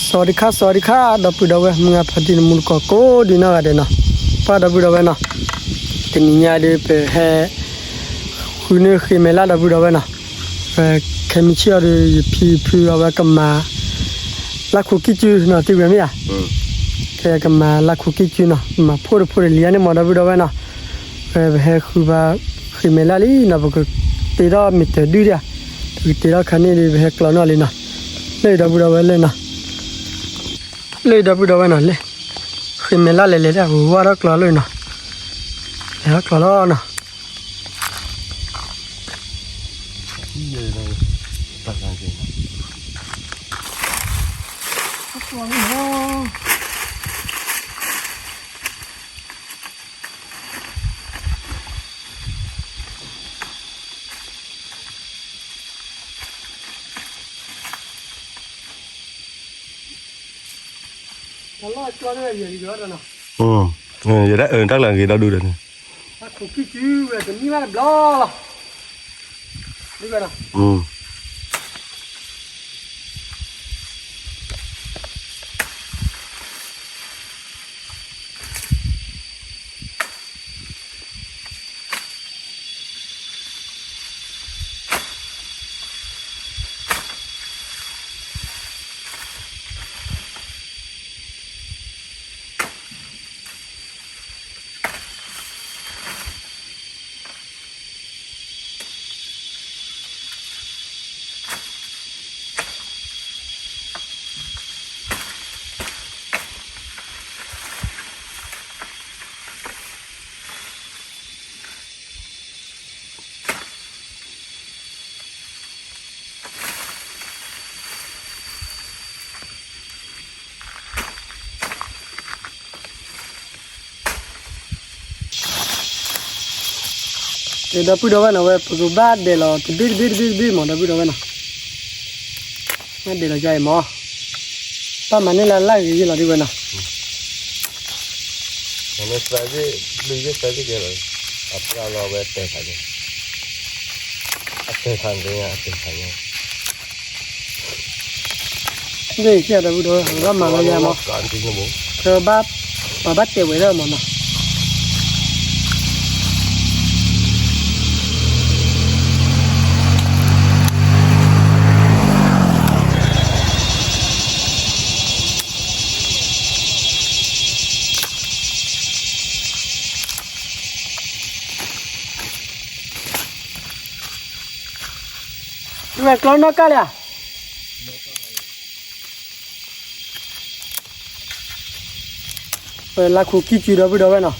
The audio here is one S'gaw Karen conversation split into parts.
စဝၤဒံခါ စဝၤဒံခါ ဒီပုၢ်ဒီဝဲၢ် မုၢ်ဂၤဖါတံၢ် နမူတကိးကိးဒံးနီၢ်ဂၤဒဲးနီၤ, ပှၤဒီပုၢ်ဒီဝဲၢ်နီၤ, တနံၤညါဒီး ပဟဲ ဃုန့ၢ်ဃ့မဲာ်လၢ် ဒီပုၢ်ဒီဝဲၢ်နီၤ, ပခဲမုၢ်ဆ့ၣ်အီၤဒီး ယဖံဖုအဝဲကမၤ လၢ်ခူကံၢ်ကုနီၤ သံဝဲမ့ၢ်ဧါ, ကဲကမၤလၢ်ခူကံၢ်ကုနီၤ, ကမၤဖိတဖိတလံၤအန့ၣ်မး ဒီပုၢ်ဒီဝဲၢ်နီၤ, ပဟဲဃုဘၣ်ဃ့မဲာ်လၢ်လံနီၤ, ပကတ့ထီၣ်မ့ၢ်တၢ်ဒုၣ်ဒံးဧါ, ပကတ့ထီၣ်ခါန့ၣ်ဒီး ပဟဲကျီနီၣ်လံနီၤ, လၢဒီပုၢ်ဒီဝဲၢ်လၢနီၤ, လၢဒီပုၢ်ဒီဝဲၢ်နီၤ လၢ ဃ့မဲာ်လၢ်လဲၤလဲၤဒၣ် ပဝၢ်ထီၣ်ကျီလၢနီၤ, လဲၤထီၣ်ကျီလီၤနီၤ. တၢ်လီၢ်ကၠီန့ၣ် ယဲၢ်လံကီးဒီးနီၤ, ယဲဒၣ်အၢ တၢ်ကျါဂ့ၤဒီဒူၣ်ဒီးန့ၣ်, အခိၣ်ခံစုဝဲတမံၤဘၣ်တဘျီလီၤ, ဒ်ဝဲနီၤ. ဒီပုၢ်ဒီဝဲၢ်နီၤ ဝဲပကဘၣ်ဒဲးလီၤ တဘ့ၣ်တဘ့ၣ်တဘ့ၣ်တဘ့ၣ်မး ဒီပုၢ်ဒီဝဲၢ်နီၤ, ဘၣ်ဒဲးလီၤယါအံၤမး, ဘၣ်မၤန့ၢ်လၢလၢဂ့ၤဂ့ၤလီၤဒ်ဝဲနီၤ. မ့ၢ်သၢဘ့ၣ် လွံၢ်ဘ့ၣ်သၢဘ့ၣ်ကဲလီၤ, အပျၢ်လီၤဝဲတဲာ်ခါန့ၣ်, အတဲာ်ခါန့ၣ် အတဲာ်ခါန့ၣ် လၢယကဲဒီပုၢ်ဒီဝဲၢ် ဘၣ်မၤလီၤယါမး, ဘၣ် ပှၤဘၣ်တဲာ်ဝဲဒၣ်မးနီၤ. ဝဲကျီနီၢ်ကၢ်လံဧါ. ပလၢ်ခူကံၢ်ကုဒီပုၢ်ဒီဝဲၢ်နီၤ,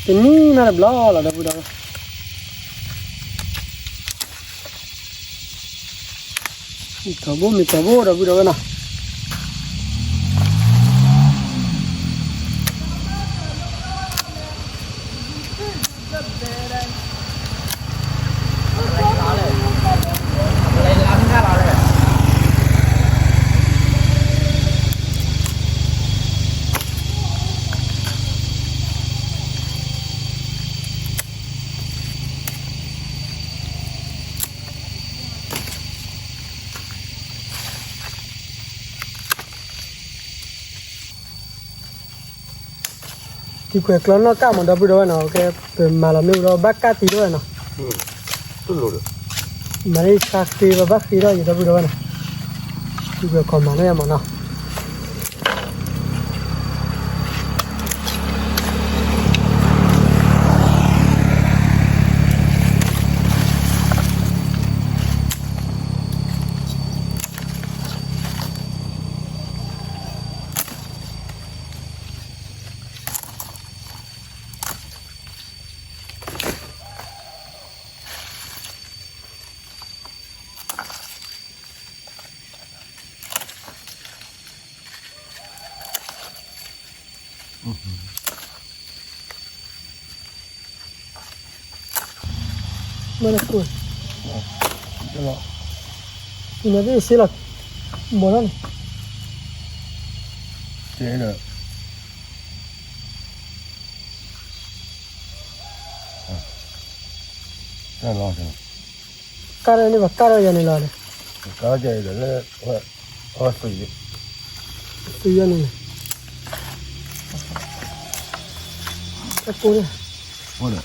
တနံၤမးတဘျီလီၤ ဒီပုၢ်ဒီဝဲၢ်, မ့ၢ်ထီဘိမ့ၢ်ထီဘိ ဒီပုၢ်ဒီဝဲၢ်နီၤ. တံၤကွဲးကျီနီၢ်ကၢ်မး ဒီပုၢ်ဒီဝဲၢ်နီၤ, ကဲ ပမၤလီၤမ့ၣ်အူဒီး ဘၣ်ကၢ်တံၤဒိၣ်ဝဲနီၤ, မၤလၢဆါဃ့ဘၣ်ဘၣ်ဃ့ထီၣ်ယံၤ ဒီပုၢ်ဒီဝဲၢ်နီၤ, တံၤကွဲးခီမၤလၢယါမးနီၤ. မ့ၢ်နကိၢ်, နသ့ၣ်စ့လီၤ, ဘီလီၤန့ၣ်, တဲဒီး, တဲလီၤ, ကၢ်ထီၣ်န့ၣ် ပကၢ်ထီၣ်ယၤန့ၣ်လီၤဒီး, ကၢ်ထီၣ်ယၤန့ၣ်လီၤ, သုးယၤန့ၣ်, တကိၢ်န့ၣ်,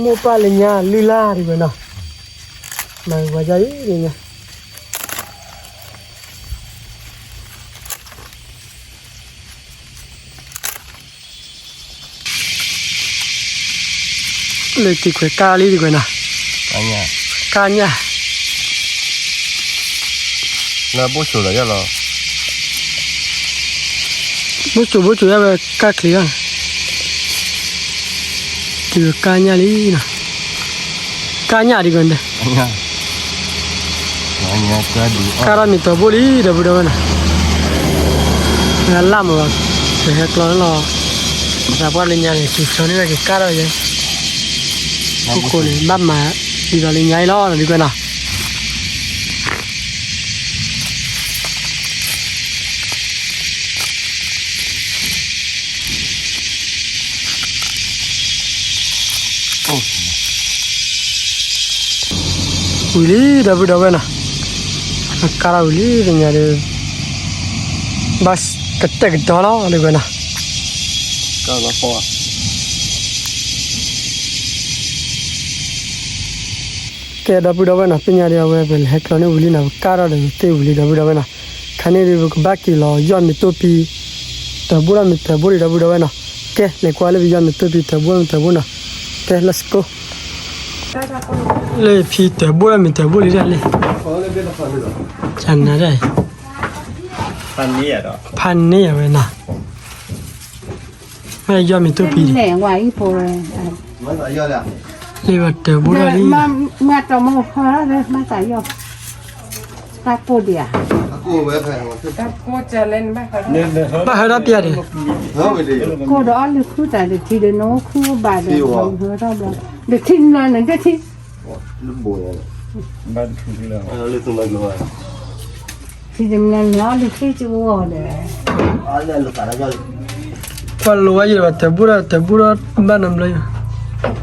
မိၢ်ပၢ်လၢညါလုၢ်လၢ်ဒံးဝဲနီၤ, မၤဝဲဒ်အံၤလၢညါ လၢတံၤခွဲးကၢ်လံတံၤခွဲးနီၤ, ကၢ်ညၣ်, လၢဘိၣ်စိၤလီၤယလီၤ, ဘိၣ်စိၤဘိၣ်စိၤယဝဲကၢ်ချံလီၤ, တံၤခွဲးကၢ်ညၣ်လံနီၤ, ကၢ်ညၣ်ဒံးကွၢ်န့ၣ်, ကၢ်ထီၣ်မ့ၢ်တၢ်ဘိၣ်လံ ဒီပုၢ်ဒီဝဲၢ်နီၤ, လၢ်မးဘၣ်, ပဟဲကျီလီၤ, သးပှၢ်လၢညါန့ၣ် က့ၤဆၢန့ၢ်ဝဲက့ၤကၢ်ထီၣ်ယဲ, ဟီၣ်ခိၣ်န့ၣ် ဘၣ်မၤဒ်သိးလၢညါအံၤလီၤ ဒီပုၢ်ဒီဝဲၢ်နီၤ. ဝံၤလံ ဒီပုၢ်ဒီဝဲၢ်နီၤ, ကၢ်ထီၣ်ဝံၤလံ တနံၤညါဒီး, ဘၣ်ကတဲာ်ကတီၤလီၤ ဒီပုၢ်ဝဲၢ်နီၤ. ကဲ ဒီပုၢ်ဒီဝဲၢ်နီၤ, သ့ၣ်ညါဒီးအဝဲ ပလဲၤဟဲကျီန့ၢ်ဝံၤလံနီၤ, ပကၢ်ထီၣ်ဒီးသ့ၣ်ဝံၤလံ ဒီပုၢ်ဒီဝဲၢ်နီၤ. ခါန့ၣ်ဒီး ပကဘၣ်က့ၤလီၤယီၢ်မ့ၤတိၢ်ပံ, တၢ်ဘိၣ်ထီၣ်မ့ၤတၢ်ဘိၣ်လံ ဒီပုၢ်ဒီဝဲၢ်နီၤ. ကဲ လဲၤကွၢ်လၢပယီၢ်မ့ၤတိၢ်ပံ တၢ်ဘိၣ်ထီၣ်မ့ၤတၢ်ဘိၣ်နီၤ. ကဲ let's go. လၢဖံတၢ်ဘိၣ်ထီၣ်မ့ၤတၢ်ဘိၣ်လံဒၣ်လဲၣ်. ကနၤဒၣ်, ဖးန့ၢ်ယၤဝဲနီၤ. မ့ၢ်ယီၢ်မ့ၤတိၢ်ပံ, လၢပတၢ်ဘိၣ်ထီၣ်လံ, မၤသးယီၢ်, တၢ်ကိၢ်ဒံးဧါ, ဘၣ်ဟဲထီၣ်ပျဲၢ်ဒံး, ကိၢ်ဒီးအီၣ်လုၢ်ခုတၢ်တထံၣ်ဒီး နအိၣ်ခုဘၣ်ဒီး ဟဲထီၣ်ဘျီ, တထံၣ်နၤန့ၣ် တထံၣ် ထံၣ်တမံၤလၢနအီၣ်လုၢ်သ့ၣ်ကအိၣ်ဒီး, ကွၢ်လိဝဲယံၤဘၣ် တၢ်ဘိၣ်ထီၣ် တၢ်ဘိၣ်ထီၣ်ဘၣ်နဘျီယံၤ,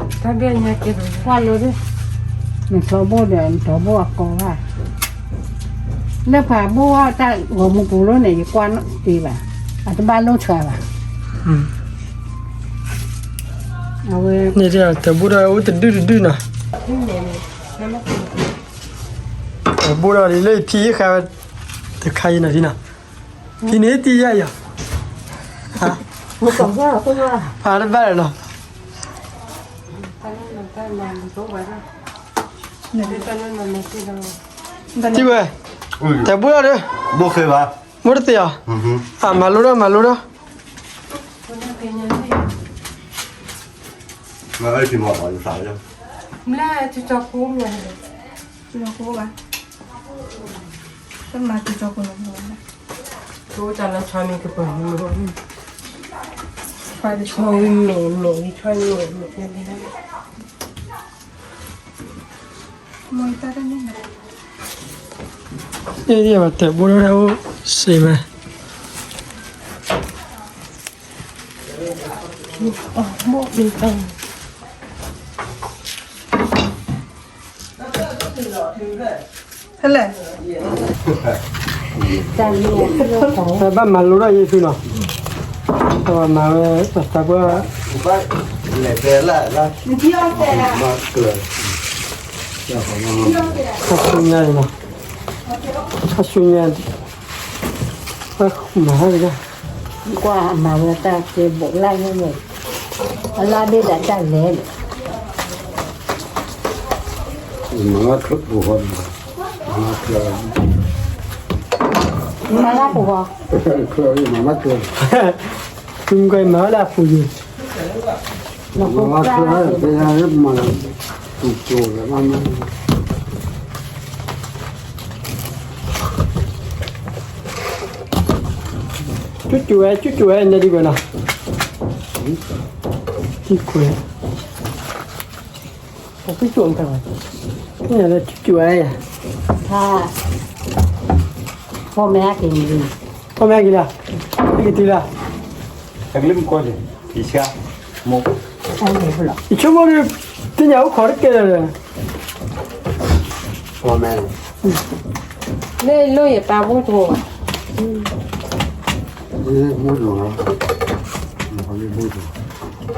ကွၢ်လိဒီး နထီဘိၣ်ဒီး နထီဘိၣ်အကိးဘၣ်, လၢပှၤဘိၣ်အီၣ်တၢ်ဂီၤမူပူၤလီၤန့ၣ် ယကွၢ်နီၣ်တ့ၢ်ဘၣ်, အတဘၣ်လိၣ်ဆှးဘၣ်, အဝဲန့ၣ် တၢ်ဘိၣ်ထီၣ်အိၣ်တဒုၣ်တဒုၣ်နီၤ. တၢ်ဘိၣ်ထီၣ်ဒ်လၢဖံဃာ်ဝဲ တခါအံၤနီၤ ဖံနီၤ, ဖံန့ၣ်တံၢ်ယါအံၤ, ဖးတဘၣ်လီၤနီၤ, ထံၣ်ဝဲ, တၢ်ဘိၣ်ထီၣ်ဒီး, ဘိၣ်တသ့အီၤ, မၤလိထီၣ် မၤလိထီၣ် တၢ်ဘိၣ်ထီၣ်အိၣ်စ့ၢ်မး, ဖဲလဲၣ်, ဘၣ်မၤလိထီၣ်ယဲၢ်ဖုနီၤ, တၢ်ဘၣ်မၤဝဲ တၢ်သးပှၢ်, ခါဆူညါအံၤနီၤ, ခါဆူညါ, မၤဝဲတၢ်ကဲဘိးလၢ်န့ၣ်, အလၢ်ဒ့ၣ်ဒီးတၢ်လဲၤန့ၣ်, မၤလၢ်ချၢပူၤဃီ, မၤလၢ်ပူၤဃီ, မၤလၢ်ချၢ, သုမ့ၢ်ကမၤလၢ်အပူၤယံၤ, မၤလၢ်ချၢ, မၤလၢ်ပူၤလီၤ, မၤလၢ် ကၠူကၠူဝဲ ကၠူကၠူဝဲ နဲဒံးကွဲးနီၤ, ကၠူကွဲး, ကၠူကၠူဝဲ, ကၠူကၠူဝဲ, ဖီမဲာ်ဟဲက့ၤန့ၣ်, ဖီမဲာ်ဟဲက့ၤလီၤ, ဟဲက့ၤတုၤလီၤ, တကလၢမုၢ်ကီၢ်န့ၣ် ယဆါ, မိၢ်, ယဆိကမိၣ်ဒီး သ့ၣ်ညါအိၣ်ခိးတကဲလၢာ်လၢာ် ဖီမဲာ် လၢလိၣ်ယပာ်ဘိၣ်တအိၣ်ဘၣ်, ဘိၣ်တအိၣ်, ဘိၣ်တအိၣ်, နကီၢ်အ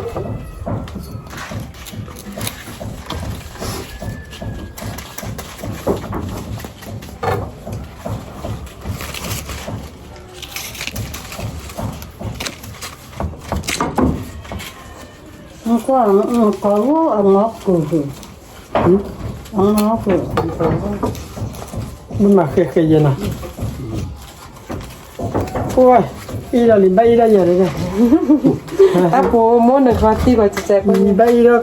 ငီၢ်ကုၢ်, အငီၢ်ကုၢ်, မ့ၢ်မၤဃဲဃဲယဲနီၤ, အိၣ်အံၤဒီးလံာ်ဘၣ်အံၤဒီးယဲ, အပူၤမိၢ်နကီၢ်သံကွၢ်စဲး, လံာ်ဘၣ်အံၤဒီးကျိၤ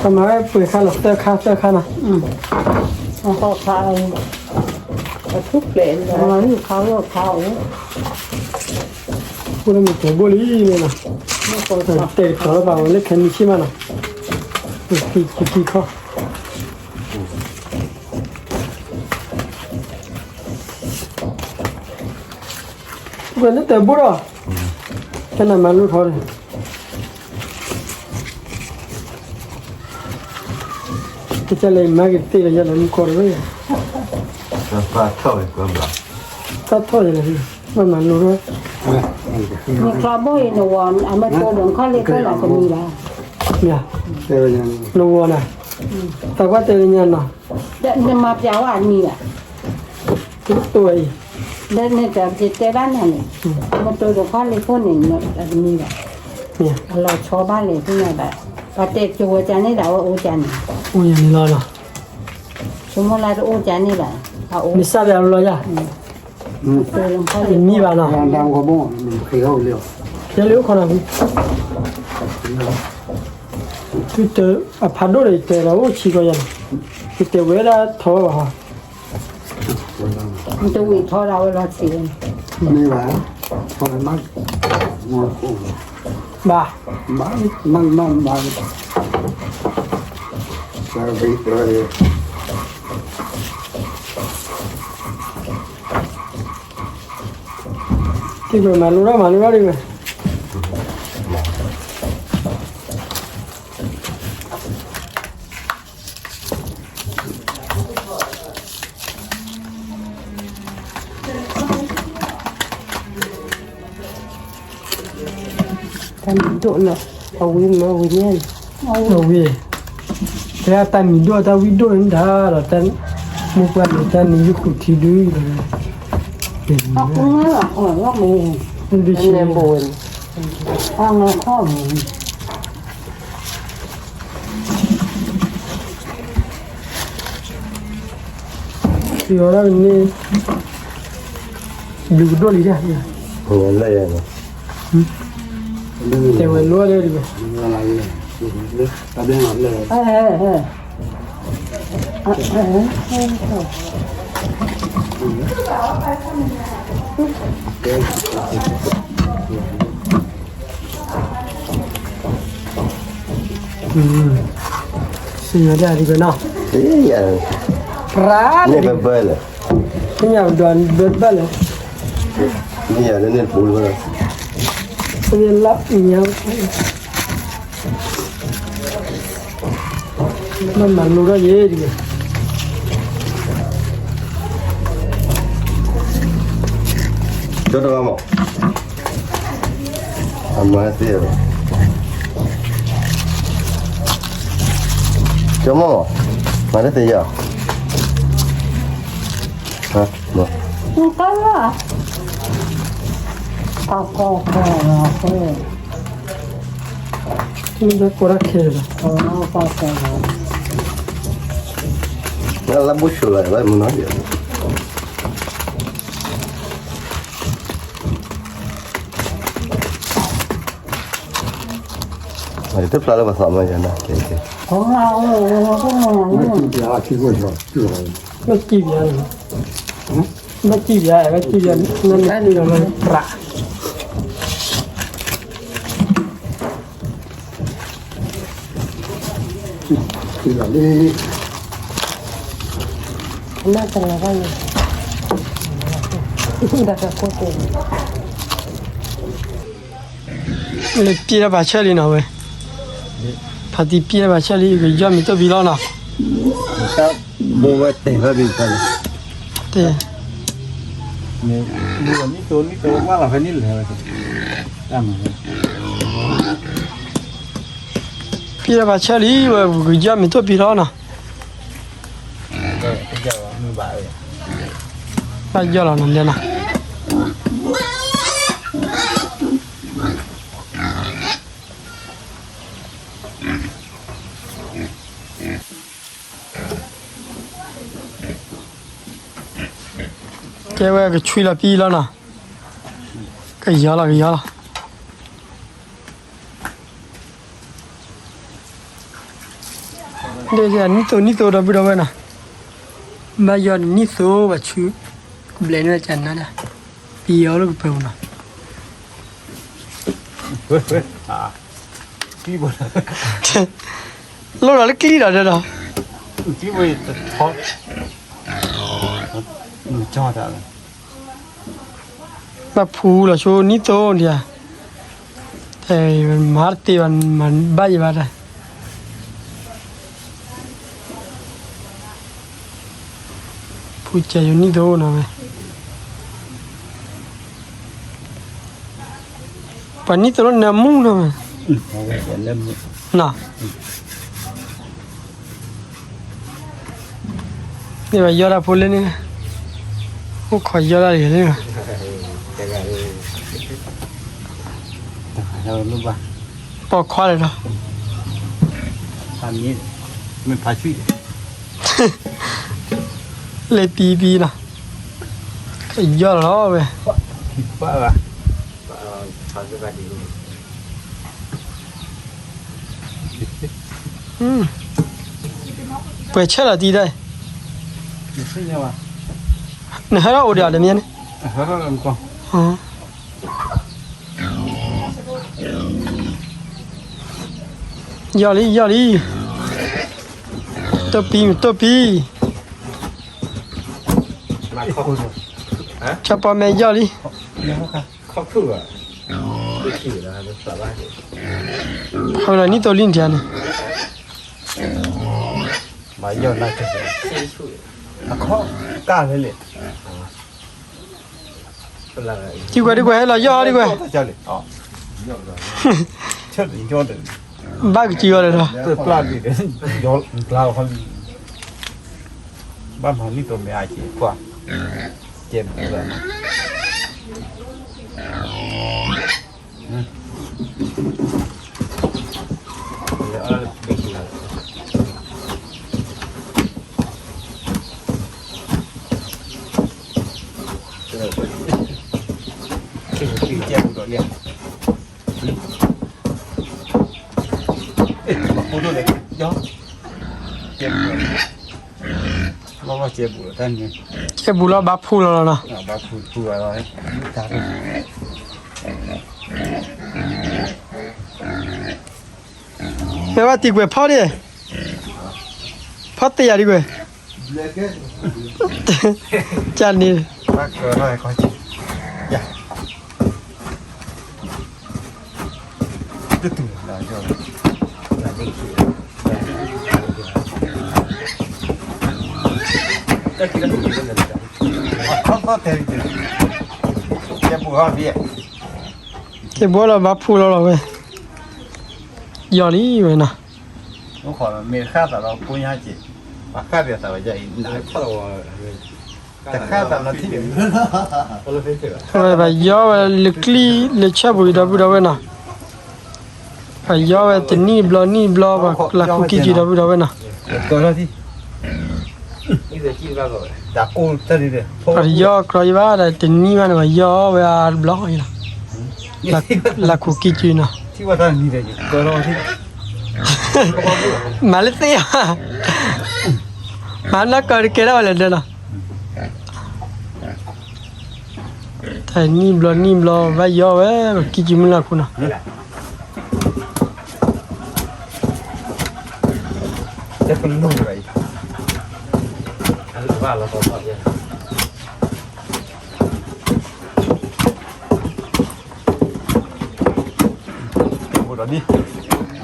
ကမၤဝဲပှဲၤခါလီၤ သၢခါ သၢခါနီၤ, အဃိခါ, အထူၣ်ဖျဲးလီၤ, ခါလီၤခါအိၣ်, အိၣ်လၢမ့ၢ်တဲာ်ဘိၣ်လံန့ၣ်နီၤ, တဲာ်ကတီၤလၢပာ်ဝဲလၢခဲမံဆ့ၣ်မးနီၤ, ပကံခီ ပှဲၤလၢတဲာ်ဘိၣ်ဒီး, တၢ်နးမၤလိထီၣ်န့ၣ်, ကစၢ်လဲၤမၤက့ၤတသ့လၢၤ ယလဲၤမူကီၢ်တဝဲ, တၢ်ထီၣ်ယလဲၤ, ဘၣ်မၤလိထီၣ်, နကျီဘိၣ်အံၤနဝီၤ အမ့ၢ်တိၢ်ဒီးခီၣ်လ့ၢ်ခိၣ်လၢတမံၤဘၣ်, နဝီၤနၤ, သးပှၢ်တဲလၢညါနီၤ, နမၤပျးဝဲအမံၤဘၣ်, တကတိၢ်အံၤ, လၢန့ၣ်တၢ်ပတဲဘၣ်နၤန့ၣ်, မ့ၢ်တိၢ်ဒီးခီၣ်လ့ၢ်ခိၣ်န့ၣ် အတမံၤဘၣ်, အလီၤဆီဘၣ်လဲၣ်သ့ၣ်ညါဘၣ်, ပှၤတဲကၠိဝဲကန့ၣ်ဒၣ်ဝဲအိၣ်ကန့ၣ်, အိၣ်ယၤန့ၣ်လီၤနီၤ, ဆိကမိၣ်လၢတအိၣ်ကန့ၣ်ဘၣ်, မ့ၢ်စၢ်ဒၣ်လီၤယၤ, မံၤဘၣ်နီၤ, ယလၢအိၣ်ခိးနၤဖု, သုတ, အဖးဒိၣ်ဒီးယတဲဒီးအိၣ်ဆံးကီးယၤနီၤ, ယတဲဝဲဒၣ်ထီၣ်ဘၣ်ဟီ မ့ၢ်တဝံၤထီဒါဝဲလီၤဆံး, မ့ၢ်ဘၣ်, ထီဒါမး, ဘၣ်, ဘၣ်, ဘၣ်, ဘၣ်, တံၤကမၤလိထီၣ်မၤလိထီၣ်ဒံးဝဲ, တၢ်မံၤဒိၣ်လီၤ, အဝံၤမ့ၢ်ဝံၤန့ၣ်, အဝံၤ, တဲတၢ်မံၤဒိၣ်တၢ်ဝံၤဒိၣ်န့ၣ်ဒၣ်ဒီး, မိၢ်ပှၢ်န့ၣ်တၢ်နံၤယုၢ်ဃုာ်ထံဒု, အဃိ, အဃိ စံးဝဲဒၣ်န့ၣ်, ဘျုးကဒိၣ်လံဒၣ်, လၢယၤန့ၣ်, တဲဝဲလိၣ်လၢဒ်ဝဲ, စံးဝဲဒၣ်ဒ်ဝဲနီၤ, ရၤန့ၣ်, သ့ၣ်ညါဘၣ်ဒွးဘၢတဘၣ်လဲၣ်, သ့ၣ်ညါလၢန့ၣ်တပူၤလၢၤဘၣ်, သ့ၣ်ညါလၢညါ မ့ၢ်မၤလိထီၣ်ယဲဒ်လဲၣ်, ကၠီတဂၤမး, အမၤသ့ၣ်, ကၠီမး, မၤတသ့ယၤ, ကီၢ်လီၤ, ကီၢ်ကီၢ်ကီၢ်လီၤ, မ့ၢ်ကိးတၢ်ခဲလီၤ, လၢလၢဘိၣ်ဆိးလီၤ လၢမုၢ်နီၤဒၣ်, တဖျါလၢပသးမၤယၤနၤ, မ့ၢ်စံးပျါန့ၣ်, ဘၣ်စံၣ်ယၤ ဘၣ်စံၣ်ယၤ နနၢ်နၢ်ဒီးလၢပြး နၢ်တလီၤဘၣ်ယၤ ဒၣ်တၢ်ကိၢ်တဲ လၢပျဲၢ်တၢ်ပာ်ဆၢလံနီၤဝဲ, ဖါတံၢ်ပျဲၢ်တၢ်ပာ်ဆၢလံ ကယီၢ်မ့ၢ်တဘံလီၤနီၤ, ဘိဝဲတဲာ်ဖဲဘံဖဲလီၤ, တဲာ်, နံၣ်သိနံၣ်သိဝဲကွၢ်လီၤဖဲနံၣ်လဲၤဝဲ, ပျဲၢ်တၢ်ပာ်ဆၢလံဝဲ ကယီၢ်မ့ၢ်တဘံလီၤနီၤ, ဘၣ်ယီၢ်လီၤနီၤလဲၤနီၤ ကဲဝဲကဆွံလီၤပံလီၤနီၤ, ကယီလီၤ ကယီလီၤ, ဒ်နံၣ်သိနံၣ်သိဒီပုၢ်ဒီဝဲၢ်နီၤ, ဘၣ်ယီၢ်နံၣ်သိဘၣ်ဆူ, ကဘျဲးန့ၢ်ကနါဒၣ်, ပံအီၤလၢကပၢၤပူၤနီၤ လိၣ်ဒီးလၢကျံဒီးဒီး, ဘၣ်ဖူလီၤဆိနံၣ်သိဒံးဧါ, မၤတသ့ဘၣ် မၤဘၣ်ယံၤဘၣ်တၢ်, ဖူကဲယိၤနံၣ်သိနီၤဝဲ ပှၤနံၣ်သိလၢနၢမူနီၤ, နီၤ, န့ၣ်ဘၣ်ယီၢ်တၢ်ဖိလၢန့ၣ်, အိၣ်ခိးယီၢ်တၢ်တဂ့ၤန့ၣ်, ပိာ်ခွါလဲၣ်ဒီး, လဲၤပံပံနီၤ, ကယီၢ်လီၤဝဲ ပှဲၤဆၢလီၤတံၢ်ဒၣ်, နဟဲထီၣ်အိၣ်ဒီးအီၤတမံၤန့ၣ်, ယီၢ်လံ ယီၢ်လံ, တိၢ်ပံ တိၢ်ပံ, ဆၢပီမဲာ်ယီၢ်လံ, ဟဲလီၤနံၣ်သိလံနထံန့ၣ်, မၤယီၢ်နၤ, အခီၣ်ကၢ်ဖဲလဲၣ် ဒံကွဲး ဒံကွဲး ဟဲလီၤယီၢ်ဒံကွဲး, ဘၣ်ကစံးအီၤဒီး, ဘၣ်မၤနံၣ်သိမဲာ်အက့ၤကွၢ်, ကဲဘူးလီၤ ကဲဘူးဒီးလံ, ဘၣ်ဖိဒိၣ်လဲၣ်, ကဲဘူးလီၤ, လီၤလီၤကဲဘူးလီၤတၢ်န့ၣ်, ကဲဘူးလီၤ ဘၣ်ဖူလီၤလီၤနီၤ, ဘၣ်ဖူဖူလီၤလီၤ, မ့ၢ်ဘၣ်တံာ်ကွဲးဖီဒံး, ဖီတ့ၢ်ယၤဒံးကွဲး, ကန့ၣ်, ကဲဘူးလီၤ ဘၣ်ဖူလီၤလီၤဝဲ, ယီၢ်လံဝဲနီၤ, အဝဲဘၣ်ယီၢ်ဝဲလၢကျံလၢဆၢပူၤအံၤဒီပုၢ်ဒီဝဲၢ်နီၤ, ပှၤယီၢ်ဝဲတနံၣ်ဘျီနံၣ်ဘျီ ပှၤလၢခူကံကံၤဒီပုၢ်ဒီဝဲၢ်နီၤ, ပှၤတယီၢ်ကြီဘၣ်ဒီးတနံၣ်ဘၣ်န့ၣ် ပှၤယီၢ်ဝဲအါတဘျီအံၤလီၤ, လၢခူကံကံၤနီၤ, မၤလၢသ့ၣ်ဧါ, မၤနီၢ်ကီၢ်တကဲထီၣ်ဝဲလဲၣ်ဒၢနီၤ, တၢ်နံၣ်ဘျီနံၣ်ဘျီ ဘၣ်ယီၢ်ဝဲ ပကံၢ်ကံမုၢ်လၢ်ခိၣ်နီၤ. တဲပူၤဒီး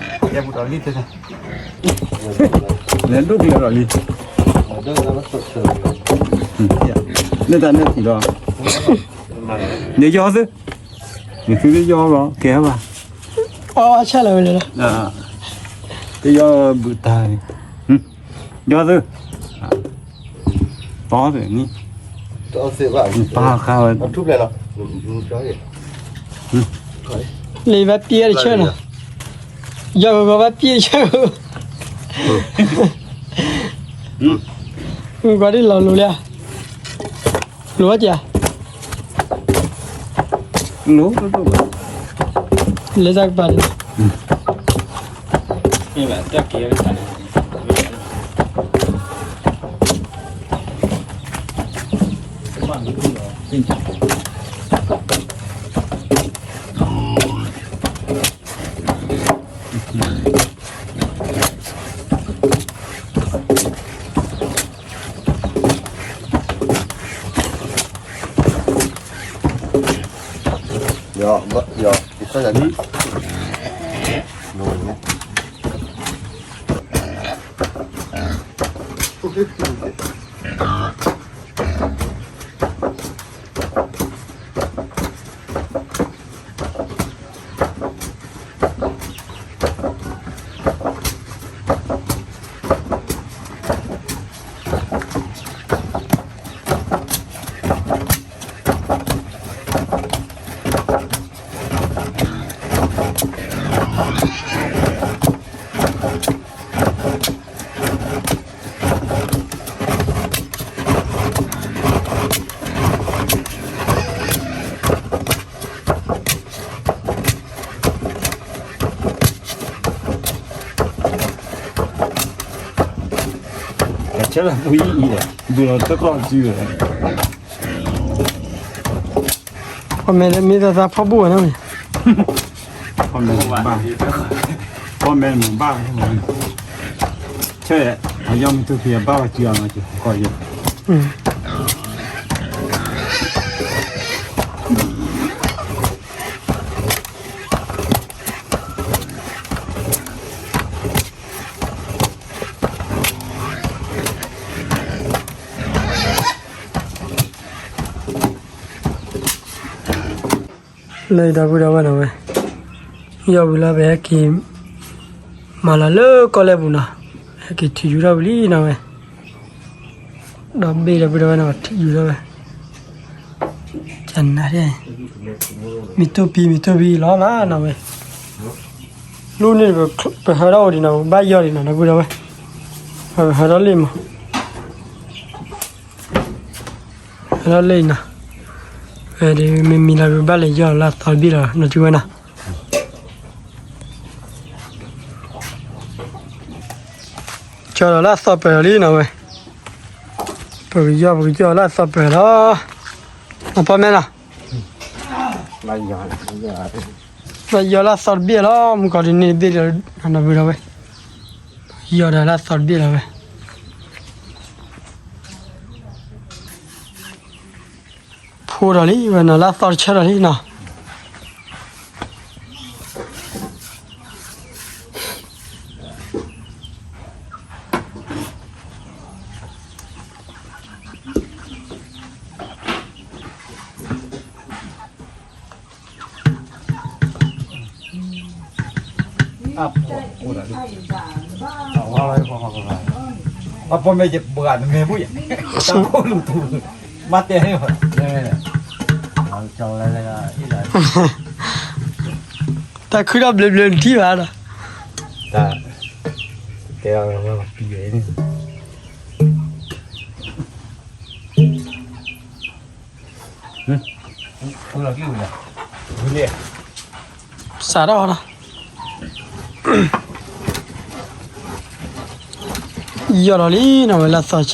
လံ, တဲပူၤဒီးလံတဲ, လဲၤဒိၣ်ကလၢၤဒီးလံ, လၢတၢ်နဲၣ်ထံၣ်ဒီး, န့ၣ်ယီၢ်သု, န့ၣ်သုသ့ၣ်ယီၢ်လီၤ ကဲဘၣ်, အီၣ်ဆၣ်လၢၤဝဲလဲၣ်, သ့ၣ်ယီၢ်ဘုးတၢ်န့ၣ်, ယီၢ်သု, တီသုန့ၣ်, ပၢ်ဃါဝဲ, လၢဘၣ်ပျဲတဆၢနီၤ, ယီၢ်ဂီၤဂီၤဘၣ်ပျဲတဆၢ, မုၢ်ကီၤဒ်လီၤလိၤလၢ, လိၤဘၣ်က့ၤ, လိၤ, လၢတၢ်ကပၤန့ၣ်, ယီၢ်, ယီၢ်, ကဆဲလၢပူၤအံၤအံၤ, ဒုးလီၤတၢ်ကျီၢ်စု, ပှၤမဲာ်လၢမ့ၢ်သးသးဖီဘိၣ်ဝဲနီၤ, ပှၤမဲာ်ဘၣ်, ပှၤမဲာ်ဘၣ်, ဆဲ, အယီၢ်မ့ၢ်ထူဖံးအဘၣ်ဝဲစုအီၤနီၤ, ကီၢ်ယဲ လၢဒီပုၢ်ဒီဝဲၢ်နီၤဝဲ, ယီၢ်ဝံၤလီၤ ပဟဲက့ၤမၤလီၤလၢကီၢ်လဲၢ်ပူၤနီၤ, ဟဲက့ၤထံၣ်ယူၤထီၣ်ဝံၤလံနီၤဝဲ, ဒီးဘ့ၣ်ဒီပုၢ်ဒီဝဲၢ်နီၤ ထံၣ်ယူၤထီၣ်ဝဲ, ကနၤဒဲး, မ့ၢ်တူၢ်ပံၤ မ့ၢ်တူၢ်ပံၤလီၤမးနီၤဝဲ, လူန့ၣ် ပဟၢထီၣ်အိၣ်ဒံးနီၤ ပဘၣ်ယီၢ်ဒံးနီၤ ဒီပုၢ်ဒီဝဲၢ်, ပဟၢထီၣ်လံမး ဟဲထီၣ်လံနီၤ, ဝဲဒ်မ့ၢ်မံလီၤ ပဘၣ်လဲၤယီၢ်လၢအသီတဘ့ၣ်လီၤ နီၢ်ထံဝဲနီၤ, ကၠီဒီးလၢအသီပၢၢ်လီၤလံနီၤဝဲ, ပကယီၢ် ပကယီၢ်လၢအသီပၢၢ်လီၤ, အပီၢ်မဲနီၤ, လၢယီၢ်လၢအသီတဘ့ၣ်လီၤ မုၢ်ကီၤဒ်န့ၣ်တဘ့ၣ်ဒီး နီၤဝဲဒီးဝဲ, ယီၢ်ဒီးလၢအသီတဘ့ၣ်လီၤဝဲ ဖိဒီးလံဝဲနီၤ လၢအသီတဆၢဒီးလံနီၤ, အပီၢ်မဲာ်ယဘှၤနမဲာ်ဘုယ, တၢ်ခိၣ်လူၤထူ, မၤတဲန့ၣ်, တၢ်ခုထီၣ်ဘျၢဘျၢနထံၣ်ဘၣ်ဒီး, တၢ်တဲအီၤဝဲပံၤန့ၣ် စးထီၣ်နီၤ, ယီၢ်လီၤလံနီၤ ဝဲလၢအသီဆၢ,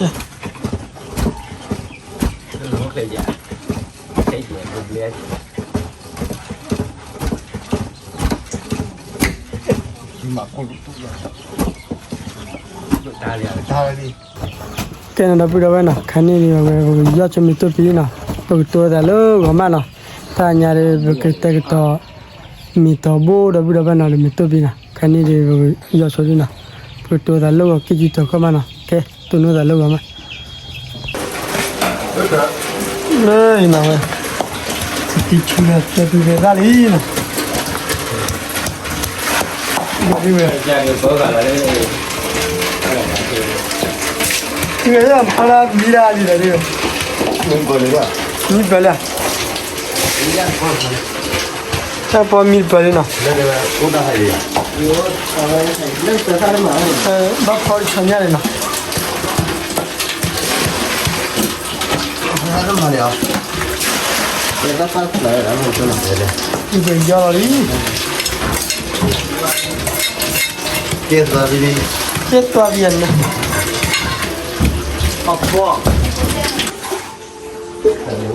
ကဲနီၤ ဒီပုၢ်ဒီဝဲၢ်နီၤ, ခါန့ၣ်ဒ်ဝဲ ပကယီၢ်ဆိမ့ၤတိၢ်ဖံနီၤ, ပကတိၤသးလၢဂီၤမးနီၤ, တၢ်ညါဒီး ပကတဲကတီၤ မ့ၤတီၤဘိ ဒီပုၢ်ဒီဝဲၢ်နီၤ ဒီးမ့ၤတိၢ်ဖံနီၤ, ခါန့ၣ်ဒ်ပကယီၢ်ဆိဒ်နီၤ, ပကတိၤသးလၢဂီၤ က့ၤကံၢ်တီၤခီမးနီၤ, ကဲ တိၢ်နီၣ်သးလၢဂီၤမး လၢအံၤနီၤဝဲ, တံၤဆူၣ်လၢကဲတုၤကဲသၣ်လံနီၤ, ဝဲ, ဝဲဖီလာ်မံဒၣ်လံဒီး, မံပၢၢ်လၢ, တၢ်ပီမံတပၢၢ်လံနီၤ, ဘၣ်ဖီတဆီညါန့ၣ်နီၤ ယီၢ်လီၤလံ, ကဲသွါဘံန့ၣ်,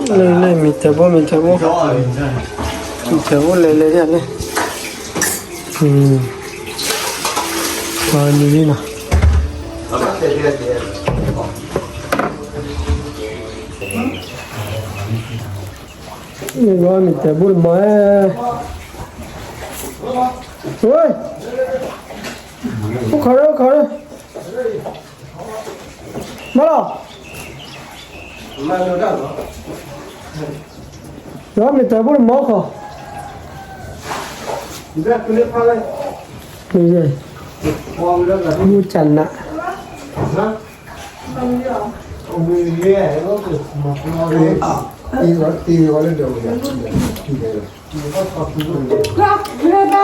လဲၤလဲၤ မ့ၤတၢ်ဘိ မ့ၤတၢ်ဘိ, မ့ၤတၢ်ဘိလဲၤလဲၤဒ်လဲၣ်, ပှၤနံၤလံနီၤ မ့ၢ်တၢ်ဘိတမီၤ, ဝဲ, အိၣ်ခီရၢ ခီရၢ, မၤလီၤ, မ့ၢ်တၢ်ဘိတမီၤခီ, မ့ၢ်, မူကနး ဝံၤမး ဒီပုၢ်ဒီဝဲၢ်နီၤ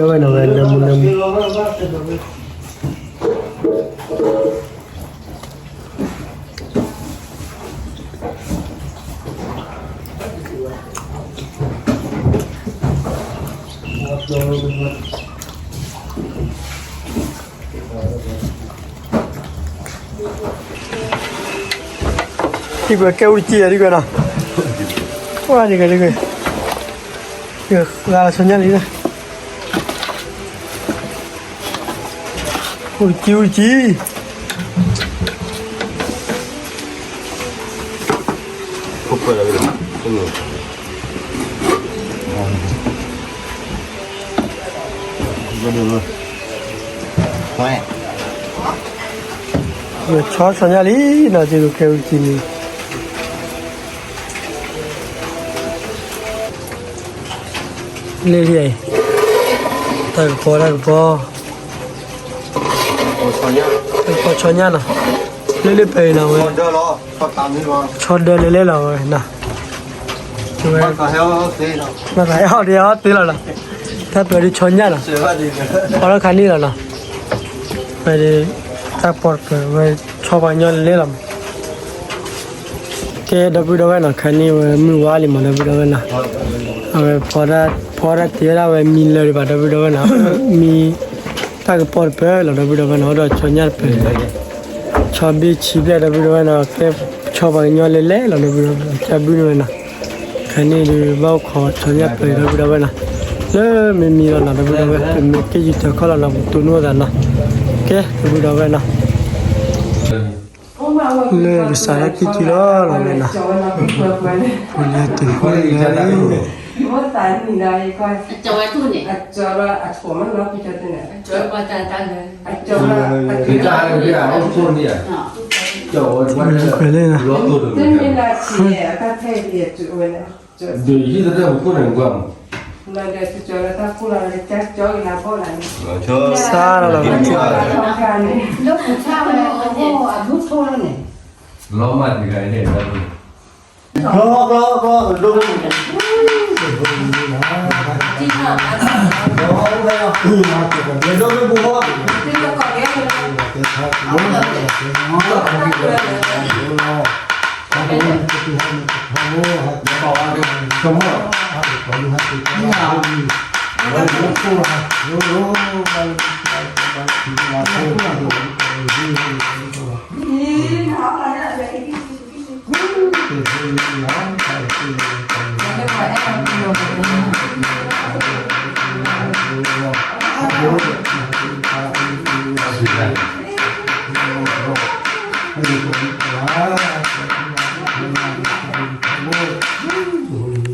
ဝဲနၢမူနၢမူ ဒ်ကွဲးကဲအူတကံၢ်ယၤဒ်ကွဲးနီၤ, ဝဲဒ်ကွဲးဒ်ကွဲး, ဂၤလီၤဆီညါလံ, အူတကံၢ်အူတကံၢ် ဆီဆီညါလံနီၤ ကဲကဲအူတကံၢ်န့ၣ် လ့ၣ်လံ, တၢ်ကပီၤ တၢ်ကပီၤ, တၢ်ကပီၤဆီညါနီၤ, လ့ၣ်လ့ၣ်ပှဲၤအံၤနီၤဝဲ, ဆီဒၢလဲၤလဲၤလီၤဝဲနီၤ, ဝဲ, ဘၣ်သးဟဲအီၣ်သ့လီၤနီၤ, တၢ်ပှဲၤဒ်ဆီညါနီၤ, ဖီထီၣ်ခါန့ၣ်လီၤနီၤ, ဝဲဒ်, တၢ်ပီၤတပၢၤဝဲ, ဆီပှၤကညီလဲၤလဲၤလီၤမး ကဲ ဒီပုၢ်ဒီဝဲၢ်နီၤ ခါန့ၣ်ဝဲမုၢ်ဝါလံမး ဒီပုၢ်ဒီဝဲၢ်နီၤ, အဝဲဖီဒၣ်, ဖီဒၣ်တ့ဝဲဒၣ်ဝဲမံလၢာ်ဒံးဘၣ် ဒီပုၢ်ဒီဝဲၢ်နီၤ, မံ, တၢ်ကပီၤတပၢၤလီၤ ဒီပုၢ်ဒီဝဲၢ်နီၤ, ဒီးဆီညၣ်တပၢၤ, ဆီဘ့ၣ်ဆံဘျဲၣ် ဒီပုၢ်ဒီဝဲၢ်နီၤ, ကဲ, ဆီပှၤကညီလဲၤလဲၤလီၤ ဒီပုၢ်ဒီဝဲၢ်နီၤ, ကဲဘုန့ၣ်ဝဲနီၤ, ခါန့ၣ်ဒုး ဘၣ်အိၣ်ခိးဆီညၣ်တပၢၤ ဒီပုၢ်ဒီဝဲၢ်နီၤ, လၢမ့ၢ်မံလီၤနီၤ ဒီပုၢ်ဒီဝဲၢ်, ပမ့ၢ်က့ၤယံၤတခီလီၤနီၤ ပတိၢ်နီၣ်သးနီၤ, ကဲ ဒီပုၢ်ဒီဝဲၢ်နီၤ လၢကစးထီၣ်ကံၢ်ကံၢ်လီၤလီၤဝဲနီၤ, ပလဲၤတုၤဃီလံ, ခွဲးလၢနီၤ, ဒ်ယံၤတၢ်ပခိၣ်န့ၣ်ကွၢ်မး လၢဒဲးစကၠီလၢတၢ်ကိၢ်လီၤလၢကၠၢ်ကၠီက့ၤလၢဘီၣ်လၢန့ၣ်, စၢ်လီၤလီၤ, လၢပူၤဆၣ်ဝဲအဘိၣ်အဘိၣ်ထိလီၤန့ၣ်, လီၤမၢ်တဂၤန့ၣ်, ကျီကျီကျီ, ဒိၣ်မ့ၢ်, ဒိၣ်မ့ၢ်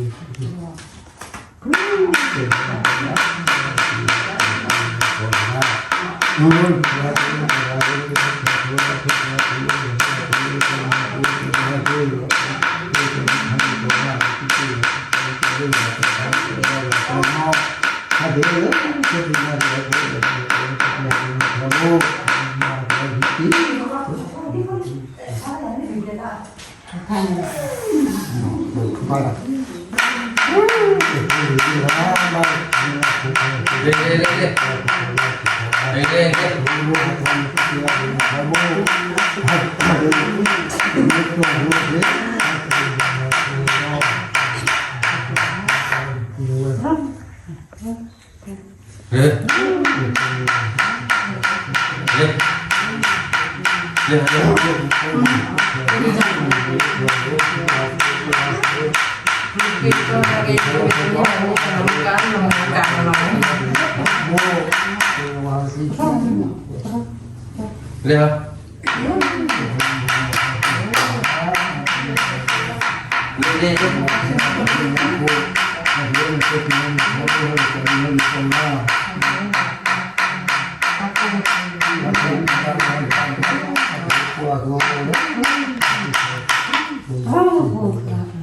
ဘူးဟီ, တၢ်ပှ့ၤအီၤဒၣ် တဲဝဲတက့ၢ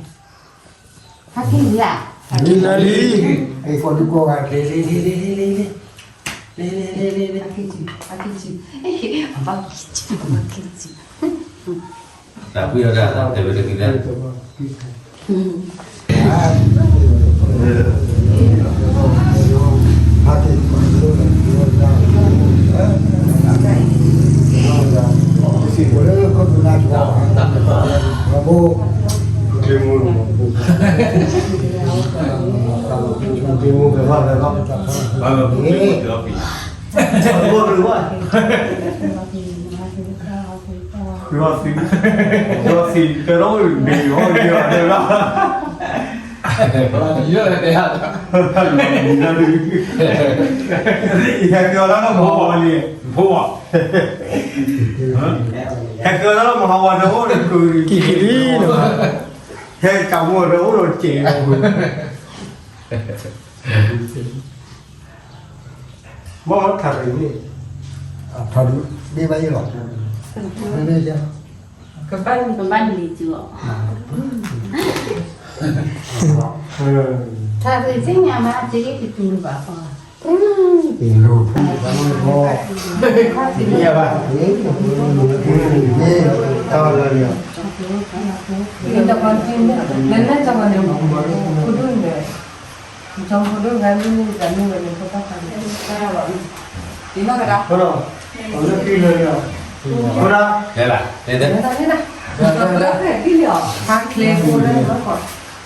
်လၢ ဟဲက့ၤလီၤလၢမဟါဝၤန့ၣ်, ဟဲက့ၤလီၤလၢမဟါဝၤဒီးအိၣ်ဒီး က့ၤက့ၤလံ, ဟဲကးမိၢ်ဒီးအိၣ်ဒီးစဲးလီၤ, မ့ၢ်ထးဒ်န့ၣ်, ထးဒ်န့ၣ်ဘၣ်ယလီၤ, ကဘၣ်န့ၣ် ကဘၣ်န့ၣ်လံကၠူအီၤ, ထးဒ်သ့ၣ်ညါမး က့ၤက့ၤတူၢ်လၢၤဘၣ်ဃီ, နမ့ၢ်တၢ်လၢန့ၣ်, နမ့ၢ်တၢ်လၢန့ၣ်, ဖိဒိၣ်န့ၣ်, ကၠီဖိဒိၣ်ဂၤ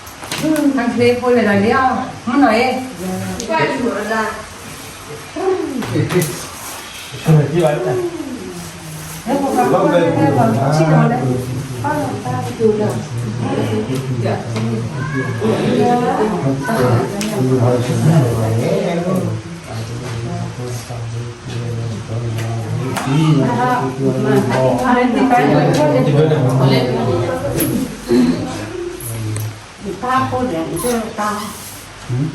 မ့ၢ်န့ၣ် တၢ်မ့ၢ်ဝဲန့ၣ် ဖိတၢ်ဖးန့ၣ်, ဖိဒိၣ်, အလၢခံလၢာ်န့ၣ်, ဖိဒိၣ်, လဲၤလၢ, ဟါချ့ဖိလၢ ဟါချ့ဖိလဲၤဒ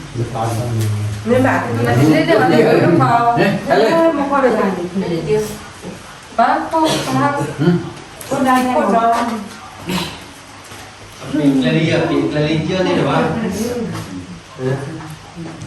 ီးလံအီၤ, မုၢ်နီၤအံၤ, ကွၢ်ယူၤအလၢ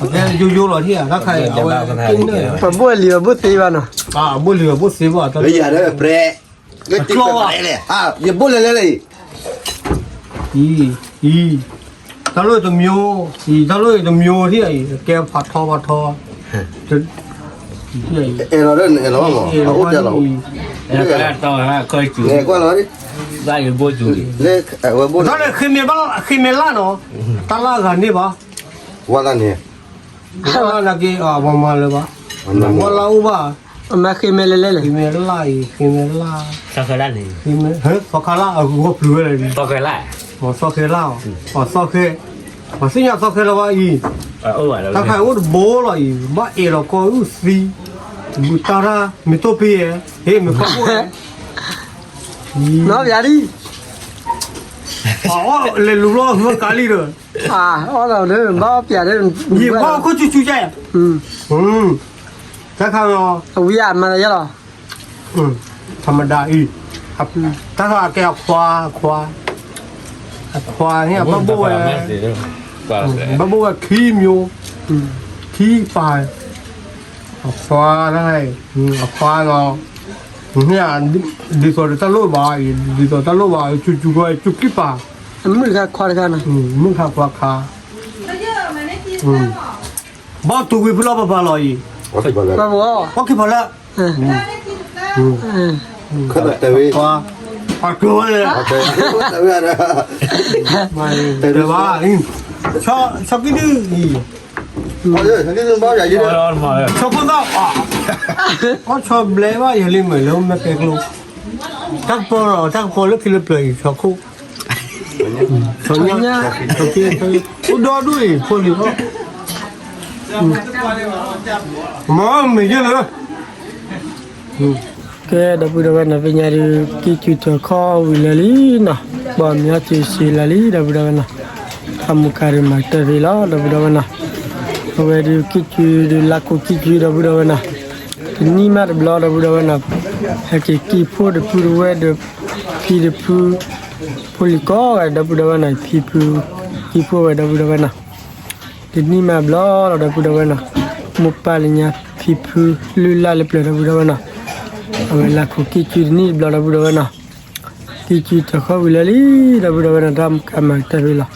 ယိယိလီၤထံၣ်ဧါ တၢ်ခါအံၤ အဝဲ ပဘိၣ်လံၤဘၣ်ဘိၣ်သ့ဘၣ်နီၤ, ဘိၣ်လံၤဘၣ်ဘိၣ်သ့ဘၣ် လၢယၤလၢပြဲး လၢတကျီၢ်ဘၣ် ယဘိၣ်လဲၤလဲၤလၢ အံၤ အံၤ တၢ်လိၣ်တမျိုး အံၤ တၢ်လိၣ်တမျိုးထံၣ်အံၤ ကဲဖးထီဖးထီ အဲၣ်လီၤ အဲၣ်လီၤဘၣ်မး အအိၣ်တဲလီၤ ကွၢ်လီၤ တၢ်လၢဃ့မဲာ်ဘၣ် ဃ့မဲာ်လၢ်နီၤ တၢ်လၢအဂၤန့ၢ်ဘၣ် ဝါလၢန့ၣ် ဝါလၢနာ်က့ ပှၤမၤလၢၤဘၣ် ဝါလၢအိၣ်ဘၣ် အမၤဃ့မဲာ်လဲၤလဲၤလဲၣ် ဃ့မဲာ်လၢ်အံၤ ဃ့မဲာ်လၢ် သီခါလၢ်န့ၣ် သီခါလၢ်အဂီၢ်ပျုၤဝဲလဲၣ် သီခါလၢ် ပှၤသီခါလၢ် ပှၤသီခါ ပှၤသ့ၣ်ညါသီခါလၢ်ဘၣ်အံၤ တၢ်ခါအိၣ်တဘိလီၤအံၤ ဘၣ်အဲၣ်လီၤကီၢ်အုၣ်သံ ဘူးတၢ်ရၢ် မ့ၢ်တိၢ်ပ့ၤယဲ ဟ့ၣ်မ့ၢ်ခီၣ်ခိၣ်ယဲ နီၢ်ပျးဒံ အီၣ်လဲၤလူၤဘျီဟၢကါလံဒီး အီၣ်လီၤဒီး ဘၣ်အီၣ်ပျးဒီး ယဘၣ်အီၣ်ခိၣ်ဆူၣ်ဆူၣ်ကဲ တၢ်ခါလီၤ အဝံအမၤလၢယလီၤ ထမဒါအံၤ တၢ်ခါကဲအခွါ အခွါ အခွါန့ၣ် ဘၣ်ဘိၣ်ဝဲ ဘၣ်ဘိၣ်ဝဲခံမျိုး ခံပၤ အခွါ အခွါလီၤ န့ၣ် ဒ်သိးတၢ်လိၣ်ဘၣ်အံၤ ဒ်သိးတၢ်လိၣ်ဘၣ် ဆူၣ်ဆူၣ်ခီ ဆူၣ်ခံပၤ မုၢ်ခါခွါတခါနီၤ မုၢ်ခါခွါခါ ဘၣ်တူၢ်ဝံၤဖုလီၤပပာ်လီၤအံၤ ဘၣ်ခံပၤလၢ ပှၤတဲဝဲ တဲဘၣ် ဆီကံဒုအံၤ ဆီဖိသၣ် ဆီဘျဲဘၣ်ယၤလံမ့ၢ်လၢမဲာ်ကဲကျိ တၢ်ကပီၤလီၤ တၢ်ကပီၤလၢခံလၢပျၢၤအံၤ ဆီခိၣ် ဆီညၣ် အိၣ်ဒီဒူၣ်အံၤ ဖိလံၤအီၣ် မ့ၢ်ယဲၢ်လၢ ကဲ ဒီပုၢ်ဒီဝဲၢ်နီၤ သ့ၣ်ညါဒုး ကံၢ်ကုၢ်ထီၣ်ခီဝံၤလၢာ်လံနီၤ ဘီမီစ့ၤလၢာ်လံ ဒီပုၢ်ဒီဝဲၢ်နီၤ တၢ်မူကၤဒုးမၤကတၢၢ်ဖဲလီၤ ဒီပုၢ်ဒီဝဲၢ်နီၤ အဝဲဒုးကံၢ်ကုၢ်ဒုး လၢ်ခိၣ်ကံၢ်ကုၢ် ဒီပုၢ်ဒီဝဲၢ်နီၤ တနံၣ်မးတဘျီ ဒီပုၢ်ဒီဝဲၢ်နီၤ ဟဲက့ၤကံၢ်ဖိတဖုတဝဲၢ်ဒီး ဖံတဖု ဖိလံၤကိးဂၤ ဒီပုၢ်ဒီဝဲၢ်နီၤ ဖံဖု ကံၢ်ဖိဝဲ ဒီပုၢ်ဒီဝဲၢ်နီၤ တနံၣ်မးဘျီလီၤ ဒီပုၢ်ဒီဝဲၢ်နီၤ မိၢ်ပၢ်လၢညါ ဖံဖု လုၢ်လၢ်လၢပျၢၤ ဒီပုၢ်ဒီဝဲၢ်နီၤ အဝဲလၢ်ခိၣ်ကံၢ်ကုၢ်တနံၣ်တဘျီ ဒီပုၢ်ဒီဝဲၢ်နီၤ ကံၢ်ကုၢ်ထီၣ်ခီဝံၤလၢာ်လံ ဒီပုၢ်ဒီဝဲၢ်နီၤ တၢ်မူကၤမၤကတၢၢ်ဖဲလီၤ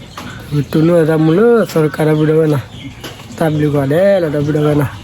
ပကတိၢ်နီၣ်တၢ်မူလၢသီတကး ဒီပုၢ်ဒီဝဲၢ်နီၤ တၢ်ဘျုးကိးဂၤဒဲးလီၤ ဒီပုၢ်ဒီဝဲၢ်နီၤ